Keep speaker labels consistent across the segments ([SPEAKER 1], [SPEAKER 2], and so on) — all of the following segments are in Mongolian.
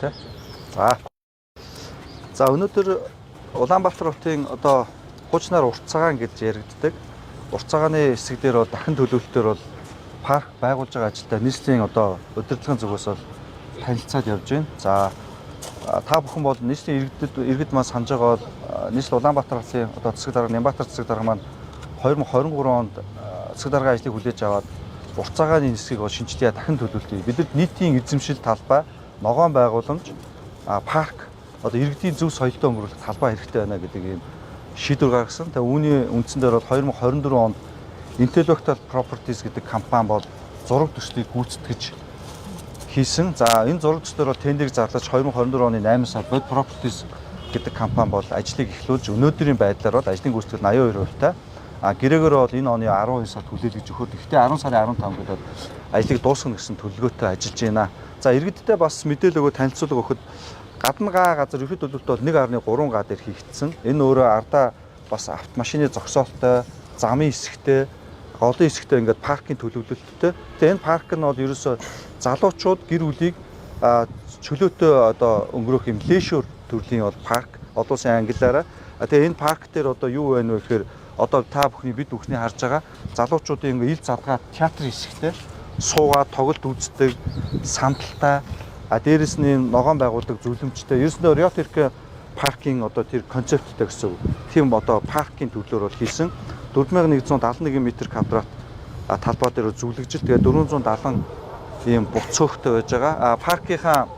[SPEAKER 1] Тий. За. За, өнөөдөр Улаанбаатар хотын одоо хуучнаар урт цагаан гэж яригддаг. Урт цагааны хэсэг дээр бол дахин төлөвлөлтөөр бол парк байгуулж байгаа ажилдаа нийслэлийн одоо удирдлагын зүгээс бол танилцаад явж байна. За, та бүхэн бол нийслэлийн иргэд маань санаж байгаа бол нийслэл Улаанбаатар хотын одоо засаг дарга Нямбатар засаг дарга маань 2023 онд засаг даргын ажлыг хүлээж аваад урт цагааны нисгийг бол шинжилгээ дахин төлөвлөе. Бидэнд нийтийн эзэмшил талбай, ногоон байгууламж, парк, одоо иргэдийн зөв соёлтой өнгөрүүлэх талбай хэрэгтэй байна гэдэг ийм шийдвэр гаргасан. Тэгээ үүний үндсэн дээр бол 2024 онд Intellectual Properties гэдэг компани бол зураг төслийг гүйцэтгэж хийсэн. За, энэ зураг төслөөр бол тендерийг зарлаж 2024 оны 8 сард Bod Properties гэдэг компани бол ажлыг эхлүүлж өнөөдрийн байдлаар бол ажлын гүйцэтгэл 82% та. А гэрээгээр бол энэ оны 12 сард хүлээлгэж өгөхөөр, гэхдээ 10 сарын 15 гэдэг бол ажлыг дуусгах гэсэн төлөвлөгөөтэй ажиллаж байна. За, иргэдтэй бас мэдээлэл өгөө, танилцуулга өгөхөд гадна гаа газар ерөнхий төлөвлөлт бол 1.3 га дээр хийгдсэн. Энэ өөрөө ардаа бас автомашины зогсоолтой, замын хэсэгтэй, голын хэсэгтэй ингээд паркийн төлөвлөлттэй. Тэгээ энэ парк нь бол ерөөсөө залуучууд гэр бүлийг чөлөөтэй одоо өнгөрөөх юм leisure төрлийн бол парк, олон улсын ангиллаараа. Тэгээ энэ парк дээр одоо юу байна вэ гэхээр одоо та бүхний, бид бүхний харж байгаа залуучуудын ингээ ил задгаа театр хэсэгтэй, суугаад тоглолт үздэг, сандалтай, а дээрэс нь энэ ногоон байгууллага зөвлөмжтэй. Ерөөсөө Rhetorika паркийн одоо тэр концепттэй гэсэн үг. Тийм одоо паркийн төрлөөр бол хийсэн. 4171 м квадрат талбай дээр зөвлөгжил. Тэгээ 470 ийм буц цөөхтэй байж байгаа. А паркийнхаа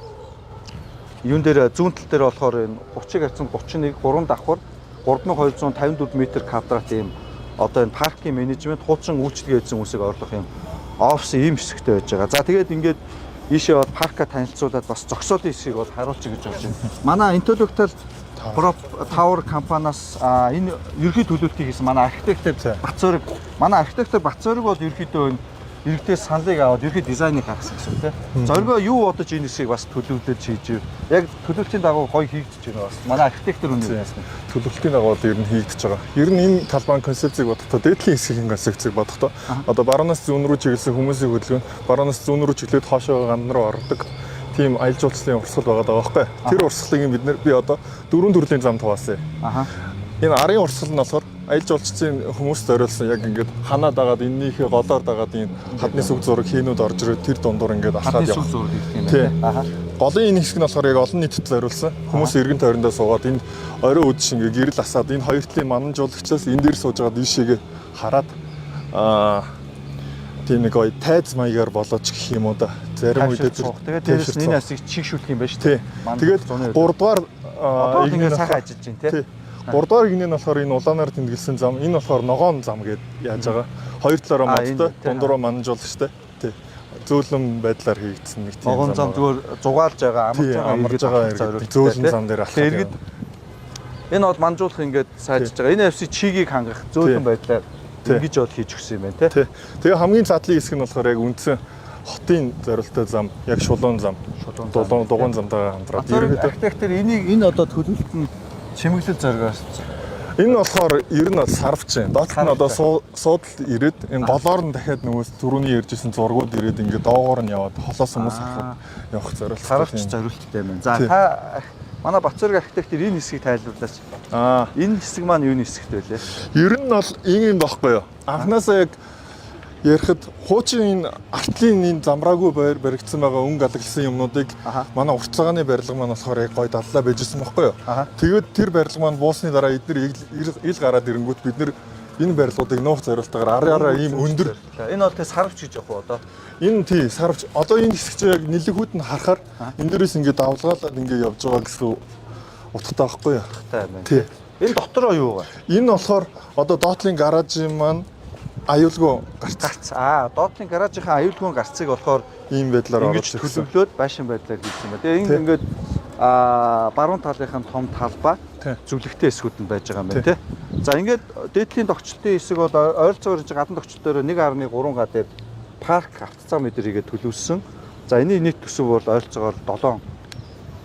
[SPEAKER 1] юун дээр, зүүн тал дээр болохоор энэ 30-ыг харьцан 31 3 давхар 3254 м квадрат ийм одоо энэ паркийн менежмент, хуучин үйлчилгээ хийсэн хүмүүсийг орлох юм офис ийм хэсэгтэй байж байгаа. За, тэгээд ингээд ийшээ бол парка танилцуулаад бас зогсоолын хэсгийг бол харуулчих гэж болж байна. Манай Intellectual Prop Tower компаниас энэ ерөнхий төлөвлөлтийг хийсэн манай архитектор Батцорог, манай архитектор Батцорог бол ерөнхийдөө энэ иргэдээс саналыг аваад ерөнхий дизайныг гаргасан гэсэн үг тийм. Зоригоо юу бодож энэ хэсгийг бас төлөвлөж хийж, яг төлөвлөлтийн дагуу гоё хийгдэж байна бас. Манай архитектор үнэ яасан.
[SPEAKER 2] Төлөвлөлтийн дагуу бол ер нь хийгдэж байгаа. Ер нь энэ талбайн концепцийг бодохдоо, дээдлийн хэсгийн концепцийг бодохдоо одоо баруунаас зүүн рүү чиглэсэн хүмүүсийн хөдөлгөөн баруунаас зүүн рүү чиглээд хоошоо гандан руу ордог тийм аялал жуулчлалын урсгал байгаа даа байхгүй. Тэр урсгалыг бид нэр би одоо дөрвөн төрлийн зам хуваасан. Энэ арын урсгал нь болохоор аялал жуулчлалын хүмүүс зориулсан, яг ингээд ханаа дагаад, эннийхээ голоор дагаад энэ хадны сүг зураг хийнүүд орж ирээд тэр дундуур ингээд
[SPEAKER 1] Хадны
[SPEAKER 2] алхаад
[SPEAKER 1] сүг
[SPEAKER 2] явах.
[SPEAKER 1] зураг гэх юм
[SPEAKER 2] Тий.
[SPEAKER 1] байна.
[SPEAKER 2] Голын энэ хэсэг нь болохоор яг олон нийтэд зориулсан. Хүмүүс эргэн тойрондоо суугаад энэ орой үдш ингээ гэрэл асаад энэ хоёр талын манан жуулагчаас энэ дээр сууж байгаа дийшээгээ хараад тийм нэг гоё тайз маягаар болооч гэх юм уу да. Зарим үедээ
[SPEAKER 1] Тайвширч суух. Тэгээд дээрэс нь энэ хэсгийг чигшүүлэх юм байна шүү дээ.
[SPEAKER 2] Тий. Тэгээд 3 дугаар
[SPEAKER 1] одоо
[SPEAKER 2] игнэ
[SPEAKER 1] ингээд
[SPEAKER 2] нь
[SPEAKER 1] сайхан ажиллаж байна тий.
[SPEAKER 2] Тий. 3 дугаар игнэ нь болохоор энэ улаанаар тэмдэглэсэн зам. Энэ болохоор ногоон зам гэд яаж байгаа. Хоёр талаараа модтой, дундураа манан жуулагчтай. Тий. Зөөлөн байдлаар хийгдсэн нэг тийм
[SPEAKER 1] Ногоон зам
[SPEAKER 2] байгаа.
[SPEAKER 1] зүгээр зугаалж байгаа, амарч
[SPEAKER 2] Тий,
[SPEAKER 1] байгаа,
[SPEAKER 2] амарч байгаа
[SPEAKER 1] иргэд
[SPEAKER 2] иргэд зөөлөн зам дээр алхаад
[SPEAKER 1] иргэд энэ бол манжуулах ингээд сайжирж байгаа. Энэ явсыг чигийг хангах зөөлөн байдлаар ингэж бол хийж өгсөн юм байна тий.
[SPEAKER 2] Тий. Тэгээ хамгийн задлын хэсэг нь болохоор яг үндсэн хотын зорилттой зам, яг шулуун зам.
[SPEAKER 1] Шулуун зам.
[SPEAKER 2] Дулуун дугуйн замтайгаа хамтраад.
[SPEAKER 1] Ерөнхийдөө
[SPEAKER 2] Ерөнхийдөө
[SPEAKER 1] архитектор энийг энэ одоо төлөвлөлт нь чимэглэл зоригоос
[SPEAKER 2] энэ нь болохоор ер нь бол сарвч юм. Доотлол нь одоо
[SPEAKER 1] Сарвч.
[SPEAKER 2] суудал ирээд энэ голоор нь дахиад нөгөө түрүүний ярьжсэн зургууд ирээд ингээд доогоор нь яваад холоос хүмүүс харахад явах зорилттой.
[SPEAKER 1] Сарвч
[SPEAKER 2] тийм.
[SPEAKER 1] зориулттай юм байна. За,
[SPEAKER 2] Тий.
[SPEAKER 1] та манай Батцорог архитектор энэ хэсгийг тайлбарлаач. Энэ хэсэг маань юуны хэсэгтэй байлээ?
[SPEAKER 2] Ер нь бол ийм юм байхгүй юу? Анхнаасаа яг ярихад хуучин энэ артлын энэ замраагүй байр баригдсан байгаа өнгө алаглсан юмнуудыг манай урт цагааны барилга маань болохоор яг гой даллаа байжсэн байхгүй юу? Тэгээд тэр барилга маань буусны дараа эднэр ил гараад ирэнгүүт бид нэр энэ барилгуудыг нуух зорилтойгоор арын араа ийм өндөр
[SPEAKER 1] Энэ бол тэ сарвч гэж явах уу одоо?
[SPEAKER 2] Энэ тий, сарвч. Одоо энэ хэсэг чинь яг нэлэхүүд нь харахаар энэ дээрээс ингээд давлгаалаад ингээд явж байгаа гэсэн утгатай байхгүй юу?
[SPEAKER 1] Та юм байна.
[SPEAKER 2] Тий.
[SPEAKER 1] Энэ дотороо юу вэ?
[SPEAKER 2] Энэ болохоор одоо доотлын гаражийн маань аюулгүй гарц
[SPEAKER 1] Гарц. Доотлын гаражийнхаа аюулгүй гарцыг болохоор
[SPEAKER 2] ийм байдлаар
[SPEAKER 1] ингэж
[SPEAKER 2] оруулж ирсэн.
[SPEAKER 1] төлөвлөөд байшин байдлаар хийсэн байна. Тэгээ
[SPEAKER 2] Тий.
[SPEAKER 1] энэ ингээд баруун талынх нь том талбай
[SPEAKER 2] Тий.
[SPEAKER 1] зүлэгтэй хэсгүүд нь байж байгаа юм байна тий. За, ингээд дээдлийн тогтчлтын хэсэг бол ойролцоогоор энэ гадна тогтчлтоор 1.3 га дээр парк, автцаа мэдэр хийгээд төлөвлөсөн. За, энэний нийт төсөв бол ойролцоогоор 7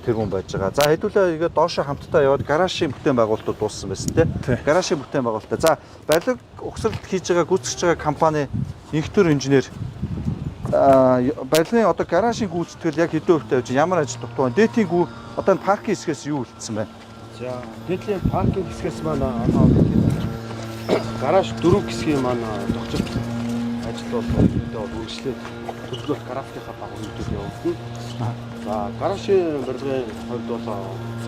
[SPEAKER 1] тэрбум байж байгаа. За, хэдүүлээ ингээд доошо хамтдаа яваад гаражийн бүтээн байгуулалтууд дууссан байсан тий.
[SPEAKER 2] Тий.
[SPEAKER 1] Гаражийн бүтээн байгуулалтаа. За, барилга угсралт хийж байгаа, гүйцэтгэж байгаа компани инхтөр инженер барилгын одоо гаражийн гүйцэтгэл яг хэдэн хувьтай байж ямар ажил дутуу байна? Дээдийн гүү одоо энэ паркийн хэсгээс юу үлдсэн бэ?
[SPEAKER 3] За, дээдлийн паркинг хэсгээс маань одоо бид гараж дөрөв хэсгийн маань тогтолт ажил бол ерөнхийдөө бол үргэлжлээд төлөвлөлт графикийнхаа дагуу ерөнхийдөө явагдана. За, гаражийн барилгын хувьд бол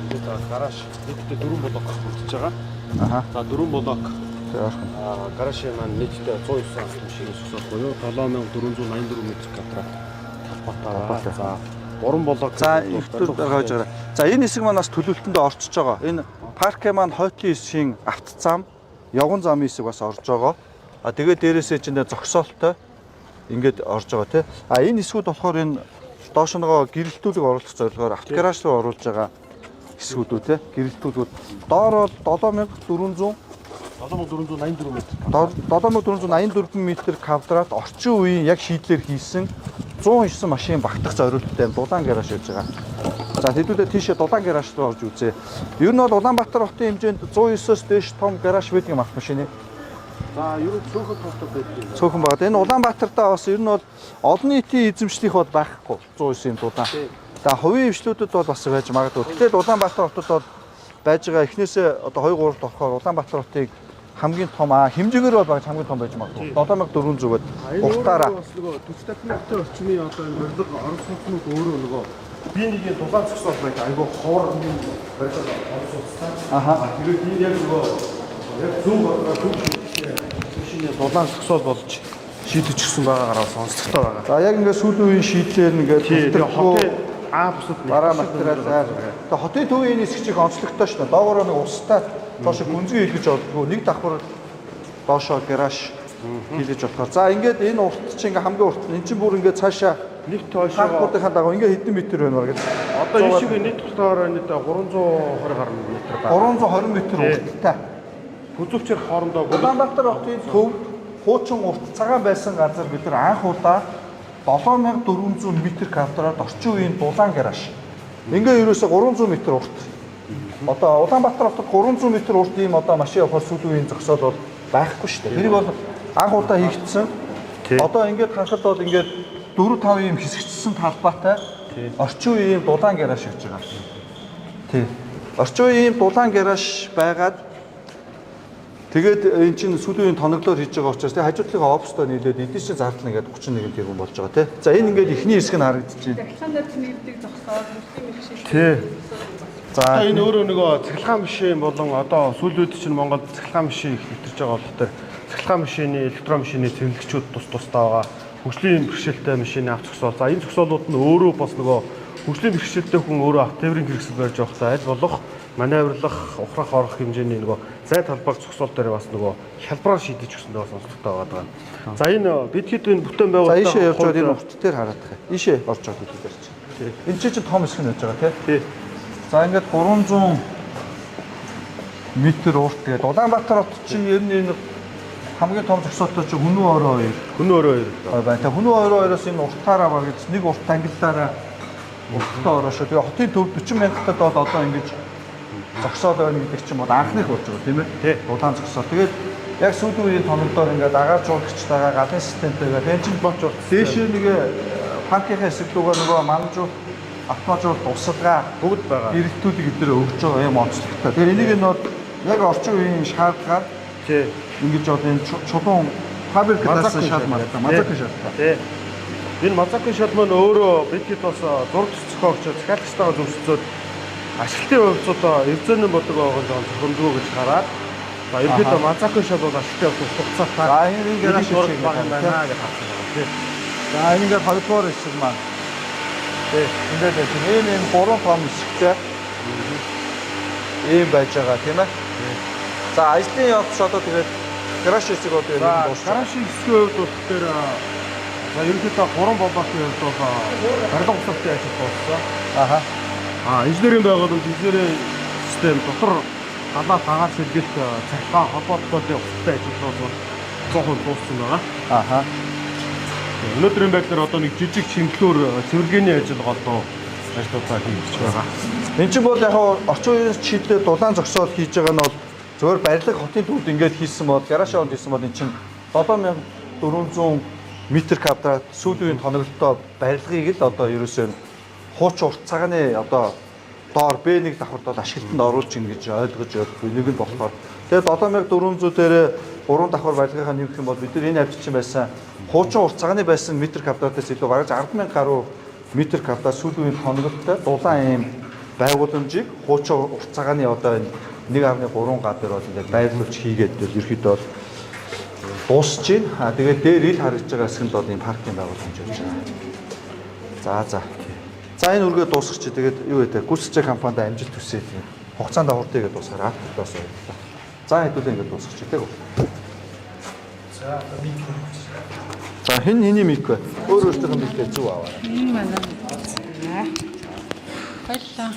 [SPEAKER 3] ингээд гараж нийтдээ дөрвөн блок үлдэж байгаа. За, дөрвөн блок гаражийн маань нийтдээ 109 автомашины зогсоол буюу 7484 метр квадрат талбайтай байгаа. За, гурван блок.
[SPEAKER 1] За, ихтер гаргаж байгаа. За, энэ хэсэг маань бас төлөвлөлтөнд орчиж байгаа. Энэ паркийн маань хойтлын хэсгийн авто зам, явган замын хэсэг бас орж байгаа. А тэгээд дээрээсээ чинь зогсоолтой ингээд орж байгаа тий. А энэ хэсгүүд болохоор энэ доош нөгөө гэрэлтүүлэг оруулах зорилгоор автогараж руу оруулж байгаа хэсгүүд үү тий. Гэрэлтүүлгүүд доор бол 7400
[SPEAKER 3] 7484 метр.
[SPEAKER 1] 7484 метр квадрат орчин үеийн яг шийдлэр хийсэн 109 машин багтах зориулттай юм дулаан гараж явж байгаа. За хэдүүлээ тийшээ дулаан гараж руу орж үзье. Ер нь бол Улаанбаатар хотын хэмжээнд 109-оос дээш том гараж байдаг юм автомашины.
[SPEAKER 3] За, ер нь цөөхөн тоотой байдаг юм.
[SPEAKER 1] Цөөхөн байгаа. Энэ Улаанбаатартаа бас ер нь бол олон нийтийн эзэмшлих бол байхгүй 109 юм дулаан. За хувийн хвшлүүдэд бол бас байж магадгүй. Гэтэл Улаанбаатар хотод бол байж байгаа эхнээсээ одоо 2 3-т орохоор Улаанбаатар хотыг хамгийн том хэмжээгээр бол багаж хамгийн том байж магадгүй. 7400 гээд уртаараа
[SPEAKER 3] бас нөгөө 40 50 мянган орчмын одоо энэ барилга орон сууцнууд өөрөө нөгөө бие нэгийн дулаан зогсоол байдаг. Айгүй ховор юм барилга орон сууцтай. Тэгээд энэ яг нөгөө яг зөв бодлоо төв шийдэлтэй дулаан зогсоол болж шийдэж өгсөн байгаагаараа сонсогдтой байгаа.
[SPEAKER 1] За яг ингээд сүүлийн үеийн шийдлэр ингээд
[SPEAKER 3] хотын А бусад
[SPEAKER 1] бараа материал зайр. Тэгээ хотын төвийн энэ хэсэг чих онцлогтой шүү дээ. Доогоороо нэг устай доошо гүнзгий хийлгэж болдгоо. Нэг давхар доошо гараж хийлгэж болохоор. За ингээд энэ урт чинь ингээд хамгийн урт. Энэ чинь бүр ингээд цаашаа
[SPEAKER 3] нэг тойшоо
[SPEAKER 1] паркуудынхаа дагуу ингээд хэдэн метр байна бараг.
[SPEAKER 3] Одоо энэ шиг нийт уртаар нийт 320 гаруй метр байна.
[SPEAKER 1] 320 метр урттай.
[SPEAKER 3] Хүзүүчээр хоорондоо
[SPEAKER 1] Улаанбаатар хотын төвд хуучин урт цагаан байсан газар бид нар анх удаа 7400 метр квадрат орчин үеийн дулаан гараж. Ингээ ерөөсө 300 метр урт. Одоо Улаанбаатар хотод 300 метр урт ийм одоо машин явахаар сүүлийн үеийн зогсоол бол байхгүй шүү дээ. Тэрийг бол анх удаа хийгдсэн. Одоо ингээд харахад бол ингээд 4 5 ийм хэсэгчсэн талбайтай орчин үеийн дулаан гараж гэж байгаа. Тий. Орчин үеийн дулаан гараж байгаад тэгээд эн чинь сүүлийн үеийн тоноглоор хийж байгаа учраас тий хажуу талынхаа офстой нийлээд эдгээр чинь зардал ингээд 31 тэрбум болж байгаа тий. За энэ ингээд эхний хэсэг нь харагдаж байна.
[SPEAKER 4] Цахилгаан дээр нэрдэг зогсоол, хөгжлийн бэрхшээл.
[SPEAKER 3] Тий.
[SPEAKER 1] За
[SPEAKER 3] энэ өөрөө нөгөө цахилгаан машин болон одоо сүүлийн үед чинь Монголд цахилгаан машин их нэвтэрч байгаа болохоор тэр цахилгаан машины, электрон машины цэвэрлэгчүүд тус тусдаа байгаа. Хөгжлийн бэрхшээлтэй машины авч зогсоол. За энэ зогсоолууд нь өөрөө бас нөгөө хөгжлийн бэрхшээлтэй хүн өөрөө авт тээврийн хэрэгсэл барьж явахдаа аль болох маневрлах, ухрах орох хэмжээний нөгөө зай талбайг зогсоол дээр бас нөгөө хялбараар шийдэж өгсөн дэ бас онцлогтой байгаа даа. За энэ бид хэд энэ бүтээн
[SPEAKER 1] За
[SPEAKER 3] байгуулалтаа
[SPEAKER 1] ийшээ явж байгаа энэ урт дээр хараад байгаа. Ийшээ орж байгаа гэдэг дээр чинь. Энэ чинь том хэсэг нь явж байгаа тий.
[SPEAKER 3] Тий.
[SPEAKER 1] За ингээд 300 метр урт тэгээд Улаанбаатар хот чинь ер нь энэ хамгийн том зогсоолтой чинь Хүнүү орой хоёр
[SPEAKER 3] Хүнүү орой хоёр.
[SPEAKER 1] байна. Тэгээ Хүнүү орой хоёроос энэ уртаараа бараг нэг урт ангиллаараа урттай ороо шүү. Тэгээ хотын төв 40 мянгатад бол одоо ингэж зогсоол байна гэдэг чинь бол анхных болж байгаа тийм ээ.
[SPEAKER 3] Тий.
[SPEAKER 1] Улаан зогсоол. Тэгээд яг сүүлийн үеийн тоногдоор ингээд агаар жуулагчтайгаа галын системтэйгээ энэ чинь
[SPEAKER 3] Болж урт.
[SPEAKER 1] дээшээ нэг паркийнхаа хэсэг рүүгээ нөгөө манжуул автоматжуулалт усалгаа
[SPEAKER 3] Бүгд байгаа.
[SPEAKER 1] эрэлтүүдийг өдрөө өгч байгаа юм онцлогтой. Тэгэхээр энийг нь бол яг орчин үеийн шаардлагаар
[SPEAKER 3] Тий.
[SPEAKER 1] ингэж одоо энэ чулуун фабрикатаас шал маргатай, мазакын шалтай.
[SPEAKER 3] Тий. Энэ мазакын шал маань өөрөө бид хэд бас зураг зохиогч захиалагчтайгаа зөвшөөрөөд ашиглалтын хувьцуудаа эвзэнэн бодог байгаа жоон зохимжгүй гэж хараад за ерөнхийдөө мазакын шал бол ашиглалтын хувьд хугацаатай.
[SPEAKER 1] За энэ гараж
[SPEAKER 3] зураг
[SPEAKER 1] шиг
[SPEAKER 3] баг юм байна гэж харсан байгаа. Тий.
[SPEAKER 1] За энэ ингээд хоёрдугаар хэсэг маань.
[SPEAKER 3] Тий.
[SPEAKER 1] Ингээд байж байна. Ийм ийм гурван том хэсэгтэй. Ийм байж байгаа тийм ээ. За ажлын явц одоо тэгээд гараж хэсэг одоо ер нь
[SPEAKER 3] За
[SPEAKER 1] дууссан.
[SPEAKER 3] гаражийн хэсгийн хувьд бол тэр за ерөнхийдөө гурван бомбатын хувьд бол барилга усалтын ажил дууссан.
[SPEAKER 1] Аха.
[SPEAKER 3] Инженерийн байгууламж, инженерийн систем дотор галаа дагаар сэргэлт цахилгаан холбоотой устай ажил бол 100% дууссан байгаа.
[SPEAKER 1] Аха.
[SPEAKER 3] Өнөөдрийн байдлаар одоо нэг жижиг чимглүүр цэвэрлэгээний ажил голдуу ажлуудаа хийж байгаа.
[SPEAKER 1] Энд чинь бол яг орчин үеийн шийдлээ дулаан зогсоол хийж байгаа нь бол зөвхөн барилга хотын төвд ингээд хийсэн бол гараж онд хийсэн бол эн чинь 7400 метр квадрат сүүлийн үеийн тоноглолтой барилгыг л одоо ерөөсөө хуучин урт цагааны одоо доор Б1 давхарт бол ашиглалтанд оруулж ийн гэж ойлгож энийг нь болохоор тэгээд 7400 дээр 3 давхар барилгынхаа нэмэх юм бол бид нар энэ авчилчин байсан хуучин урт цагааны байсан метр квадратаас илүү бараг 100000 гаруй метр квадрат сүүлийн үеийн тоноглолтой дулаан ийм байгууламжийг хуучин урт цагааны одоо энэ 1.3 га дээр бол ингээд байрлуулж хийгээд бол ерөөхдөө бол дуусч байна. А тэгээд дээр ил харагдж байгаа хэсэг нь бол ийм паркийн байгууламж болж байгаа. За за. За энэ үргээ дуусгах чи тэгээд юу гэдэг гүйцэтгэж компанид амжилт хүсье тийм. Хугацаанд хурдан игээд дуусгараа. Талаас баярлалаа. За хэдүүлээ ингээд дуусгах чи тэг үү. За хэн хэний мик вэ? Өөр өөртөөх нь микээ зүг аваарай.
[SPEAKER 4] Энэ манай. Баярлалаа.